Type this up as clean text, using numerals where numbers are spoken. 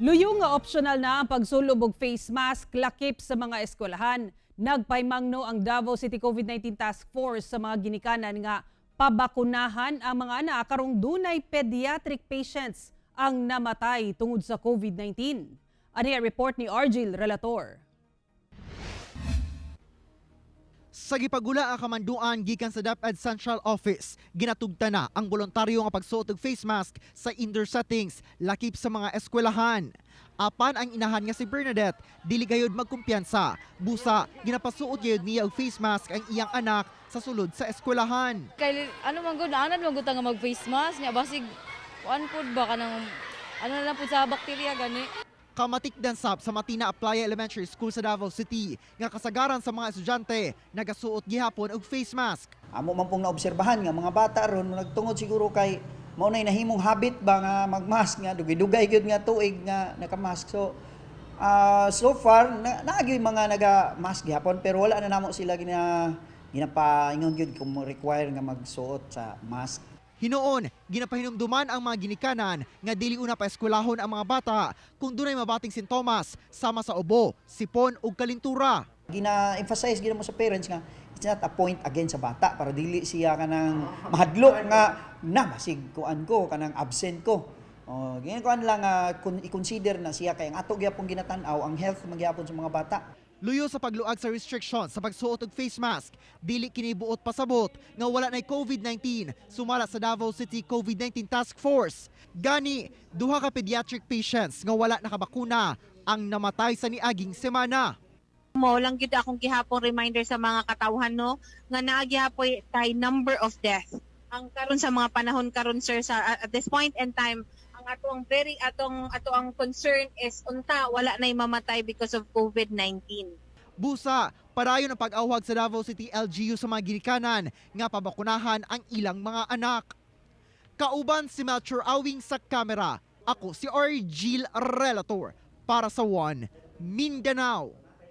Luyo nga optional na ang pagsulob og face mask lakip sa mga eskwelahan. Nagpaymangno ang Davao City COVID-19 Task Force sa mga ginikanan nga pabakunahan ang mga anak karong dunay pediatric patients ang namatay tungod sa COVID-19. Ani ang report ni Argil Relator. Sa gipagula ang kamanduan gikan sa DepEd Central Office, ginatugtan na ang voluntaryo nga pagsuot og face mask sa indoor settings lakip sa mga eskwelahan. Apan ang inahan nga si Bernadette dili gayud magkumpiyansa. Busa ginapasuot gayud niya og face mask ang iyang anak sa sulod sa eskwelahan. Kay ano man gud, anad man gud ta nga mag face mask nya, basig kuan pud ba, kanang ano na lang pud sa bakterya gani. Kamatikdan sab sa Matina Aplaya Elementary School sa Davao City nga kasagaran sa mga estudyante nagasuot gihapon og face mask. Amo man pong naobserbahan nga mga bata ron nagtungod siguro kay mao nay nahimong habit ba nga magmask nga dugay-dugay gyud nga tuig nga nakamask. So so far na naa gyud mga naga-mask gihapon, pero wala na namo sila ginapaingon gyud kung require nga magsuot sa mask. Hinuon, ginapahinumduman ang mga ginikanan nga dili una pa eskwelahon ang mga bata kung dunay mabating sintomas sama sa ubo, sipon ug kalintura. Gina-emphasize gina mo sa parents nga it's not a point against sa bata para dili siya kanang mahadlok nga na basig kuan ko, kanang absent ko. Oh, ganyan kuan lang nga kun i-consider na siya kay ang ato gyapon ginatan-aw ang health magyapon sa mga bata. Luyo sa pagluag sa restrictions sa pagsuot og face mask, dili kini buot pasabot nga wala nay COVID-19 sumala sa Davao City COVID-19 Task Force. Gani, duha ka pediatric patients nga wala nakabakuna ang namatay sa niaging semana. Mao lang gyud akong gihapon reminder sa mga katawhan, no, nga naa gihapoy tay number of death. Ang karon sa mga panahon karon, sir, sa at this point in time, ang atong very atong ato ang concern is unta wala nay mamatay because of COVID-19. Busa, padayon ang pag-awhag sa Davao City LGU sa mga ginikanan nga pabakunahan ang ilang mga anak. Kauban si Melchor Awing sa kamera. Ako si Argil Relator para sa One Mindanao.